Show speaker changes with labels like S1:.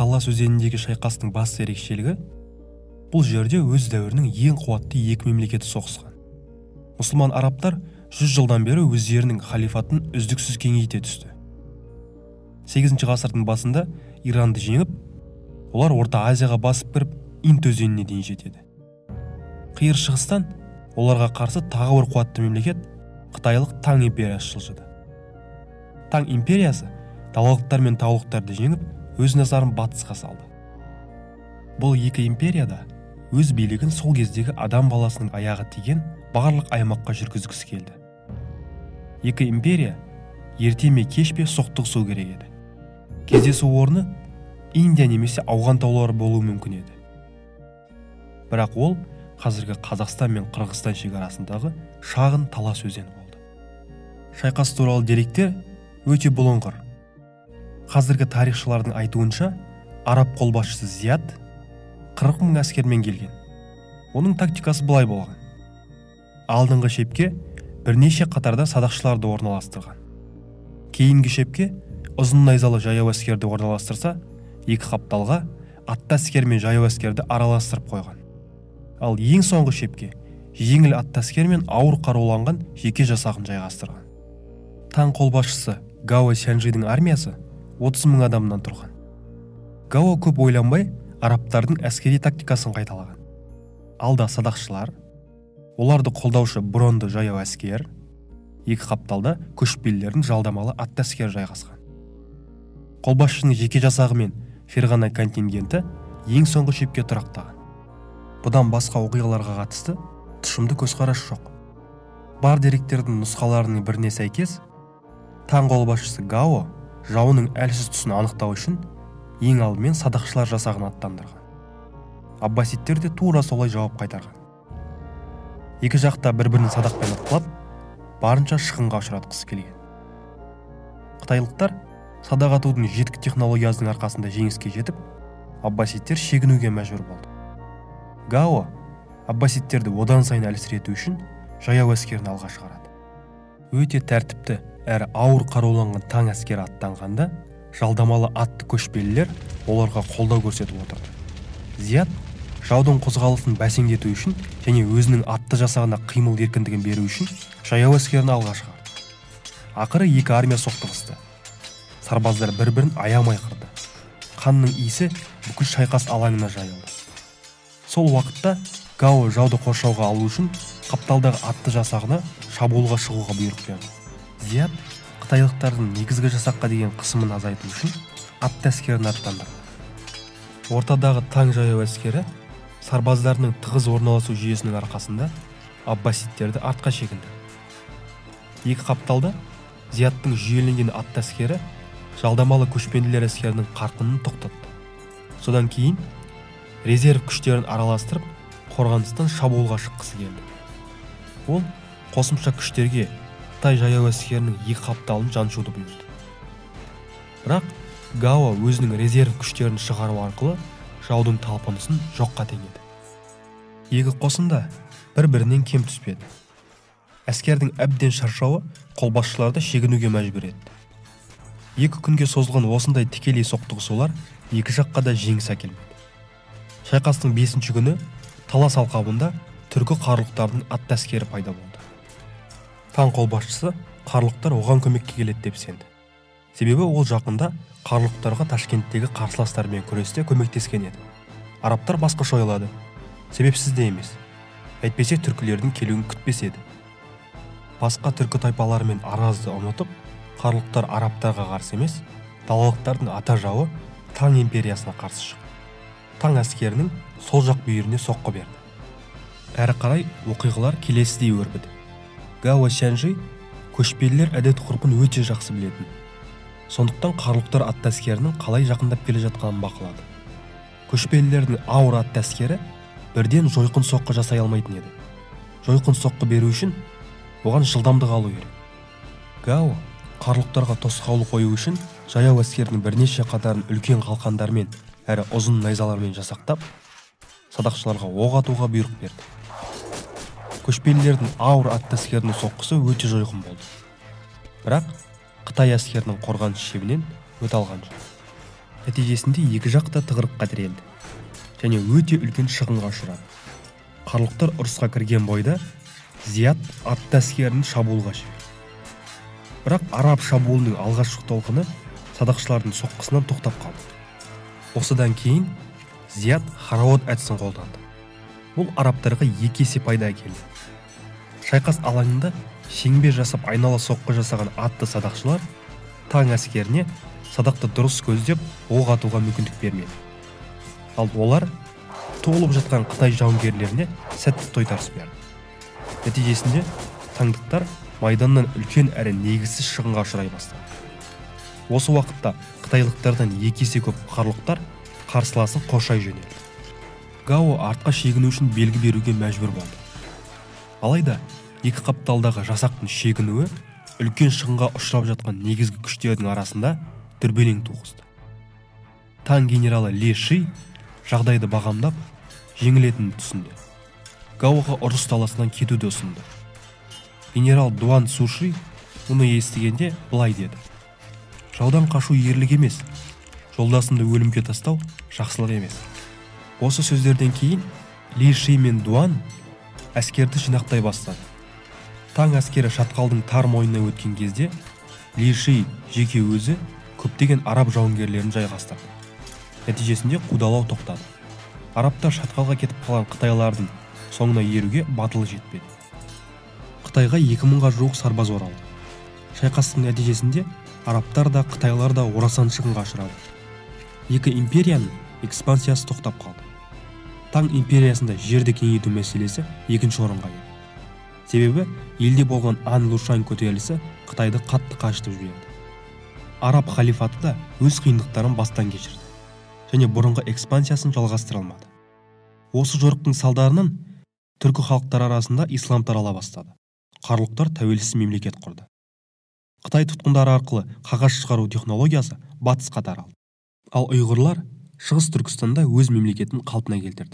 S1: Талас өзеніндегі шайқастың басты ерекшелігі бұл жерде өз дәуірінің ең қуатты екі мемлекеті соғысқан. Мұсылман арабтар 100 жылдан бері өздерінің халифатын үздіксіз кеңейте түсті. 8 ғасырдың басында Иранды жеңіп, олар Орта Азияға басып кіріп, Инд өзеніне дейін жетеді. Қиыр шығыстан оларға қарсы тағы бір қуатты мемлекет қытайлық Таң империясы жылжыды. Таң империясы далалықтар мен таулықтарды жеңіп, өз назарын батысқа салды. Бұл екі империяда өз билігін сол кездегі адам баласының аяғы тиген барлық аймаққа жүргізгісі келді. Екі империя ерте ме кеш пе соқтығысу керек еді. Кездесу орны Индия немесе Ауған таулары болуы мүмкін еді. Бірақ ол қазіргі Қазақстан мен Қырғызстан шекарасындағы шағын Талас өзені болды. Шайқас туралы деректер өте бұлыңғыр. Қазіргі тарихшылардың айтуынша, араб қолбасшысы Зияд 40 мың әскермен келген. Оның тактикасы былай болған. Алдыңғы шепке бірнеше қатарда садақшыларды орналастырған. Кейінгі шепке ұзын найзалы жаяу әскерді орналастырса, екі қапталға атты әскер мен жаяу әскерді араластырып қойған. Ал ең соңғы шепке жеңіл атты әскер мен ауыр қаруланған жеке жасағын жайғастырған. Таң қолбасшысы Гао Сянжидің армиясы 30 мың адамнан тұрған. Гао көп ойланбай арабтардың әскери тактикасын қайталаған. Алда садақшылар, оларды қолдаушы бронды жаяу әскер, екі қапталда көшпелілердің жалдамалы атты әскері жайғасқан. Қолбасшының жеке жасағы мен Ферғана контингенті ең соңғы шепке тұрақтаған. Бұдан басқа оқиғаларға қатысты тұшымды көзқарас жоқ. Бар деректердің нұсқаларының біріне сәйкес, Таң қолбасшысы Гао жауының әлсіз тұсын анықтау үшін ең алдымен садақшылар жасағын аттандырған. Аббасидтер де тура солай жауап қайтарған. Екі жақта бір-бірін садақпен атқылап, барынша шығынға ұшыратқысы келген. Қытайлықтар садақ атудың жетік технологиясының арқасында жеңіске жетіп, аббасидтер шегінуге мәжбүр болды. Гао аббасидтерді одан сайын әлсірету үшін жаяу әскерін алға шығарады. Өте тәртіпті әрі ауыр қаруланған таң әскері аттанғанда, жалдамалы атты көшпелілер оларға қолдау көрсетіп отырды. Зияд жаудың қозғалысын бәсеңдету үшін және өзінің атты жасағына қимыл еркіндігін беру үшін жаяу әскерін алға шығарды. Ақыры екі армия соқтығысты. Сарбаздар бір-бірін аямай қырды. Қанның иісі бүкіл шайқас алаңына жайылды. Сол уақытта Гао жауды қоршауға алу үшін қапталдағы атты жасағына шабуылға шығуға бұйрық берді. Зияд қытайлықтардың негізгі жасаққа деген қысымын азайту үшін атты әскерін аттандырды. Ортадағы таң жаяу әскері сарбаздарының тығыз орналасу жүйесінің арқасында аббасидтерді артқа шегіндірді. Екі қапталда Зиядтың жүйеленген атты әскері жалдамалы көшпенділер әскерінің қарқынын тоқтатты. Содан кейін резерв күштерін араластырып, қорғаныстан шабуылға шыққысы келді. Ол қосымша күштерге қытай жаяу әскерінің екі қапталын жаншуды бұйырды. Бірақ Гао өзінің резерв күштерін шығару арқылы жаудың талпынысын жоққа теңеді. Екі қосын да бір-бірінен кем түспеді. Әскердің әбден шаршауы қолбасшыларды шегінуге мәжбүр етті. Екі күнге созылған осындай тікелей соқтығысулар екі жаққа да жеңіс әкелмеді. Шайқастың 5-ші күні Талас алқабында түркі қарлықтарының атты әскері пайда болды. Таң қолбасшысы қарлықтар оған көмекке келеді деп сенді. Себебі ол жақында қарлықтарға Ташкенттегі қарсыластармен күресте көмектескен еді. Арабтар басқаша ойлады. Себепсіз де емес. Әйтпесе түркілердің келуін күтпес еді. Басқа түркі тайпаларымен аразды ұмытып, қарлықтар арабтарға қарсы емес, далалықтардың ата жауы Таң империясына қарсы шықты. Таң әскерінің сол жақ бүйіріне соққы берді. Әрі қарай оқиғалар келесідей өрбіді. Гао Сянжи көшпелілер әдет-ғұрпын өте жақсы білетін. Сондықтан қарлықтар атты әскерінің қалай жақындап келе жатқанын бақылады. Көшпелілердің ауыр атты әскері бірден жойқын соққы жасай алмайтын еді. Жойқын соққы беру үшін оған жылдамдық алу керек. Гао қарлықтарға тосқауыл қою үшін жаяу әскерінің бірнеше қатарын үлкен қалқандармен әрі ұзын найзалармен жасақтап, садақшыларға оқ атуға бұйрық берді. Көшпелілердің ауыр атты әскерінің соққысы өте жойқын болды. Бірақ қытай әскерінің қорғаныс шебінен өте алған жоқ. Нәтижесінде екі жақ та тығырыққа тірелді және өте үлкен шығынға ұшырады. Қарлұқтар ұрысқа кірген бойда Зият атты әскерін шабуылға жіберді. Бірақ араб шабуылының алғашқы толқыны садақшылардың соққысынан тоқтап қалды. Осыдан кейін Зият хараот әдісін қолданды. Бұл арабтарға екі есе пайда әкелді. Шайқас алаңында шеңбер жасап айнала соққы жасаған атты садақшылар таң әскеріне садақты дұрыс көздеп оқ атуға мүмкіндік бермеді. Ал олар толып жатқан қытай жауынгерлеріне сәтті тойтарыс берді. Нәтижесінде таңдықтар майданнан үлкен әрі негізсіз шығынға ұшырай бастады. Осы уақытта қытайлықтардан екі есе көп қарлұқтар қарсыласын қоршай жөнелді. Гао артқа шегіну үшін белгі беруге мәжбүр болды. Алайда екі қапталдағы жасақтың шегінуі үлкен шығынға ұшырап жатқан негізгі күштердің арасында дүрбелең туғызды. Таң генералы Ли Ши жағдайды бағамдап, жеңілетінін түсінді. Гаоға ұрыс даласынан кетуді ұсынды. Генерал Дуан Суши мұны естігенде былай деді: жаудан қашу ерлік емес, жолдасымды өлімге тастау жақсылық емес. Осы сөздерден кейін Ли Ши мен Дуан әскерді жинақтай бастады. Таң әскері шатқалдың тар мойнына өткен кезде Ли Ши жеке өзі көптеген араб жауынгерлерін жайғастырды. Нәтижесінде қудалау тоқтады. Арабтар шатқалға кетіп қалған қытайлардың соңына еруге батылы жетпеді. Қытайға 2000-ға жуық сарбаз оралды. Шайқастың нәтижесінде арабтар да қытайлар да орасан шығынға ұшырады. Екі империяның экспансиясы тоқтап қалды. Таң империясында жерді кеңейту мәселесі екінші орынға келді. Себебі елде болған Ан Лушань көтерілісі Қытайды қатты қажытып жіберді. Араб халифаты да өз қиындықтарын бастан кешірді және бұрынғы экспансиясын жалғастыра алмады. Осы жорықтың салдарынан түркі халықтары арасында ислам тарала бастады. Қарлұқтар тәуелсіз мемлекет құрды. Қытай тұтқындары арқылы қағаз шығару технологиясы батысқа таралды. Ал ұйғырлар Шығыс Түркістанда өз мемлекетін қалпына келтірді.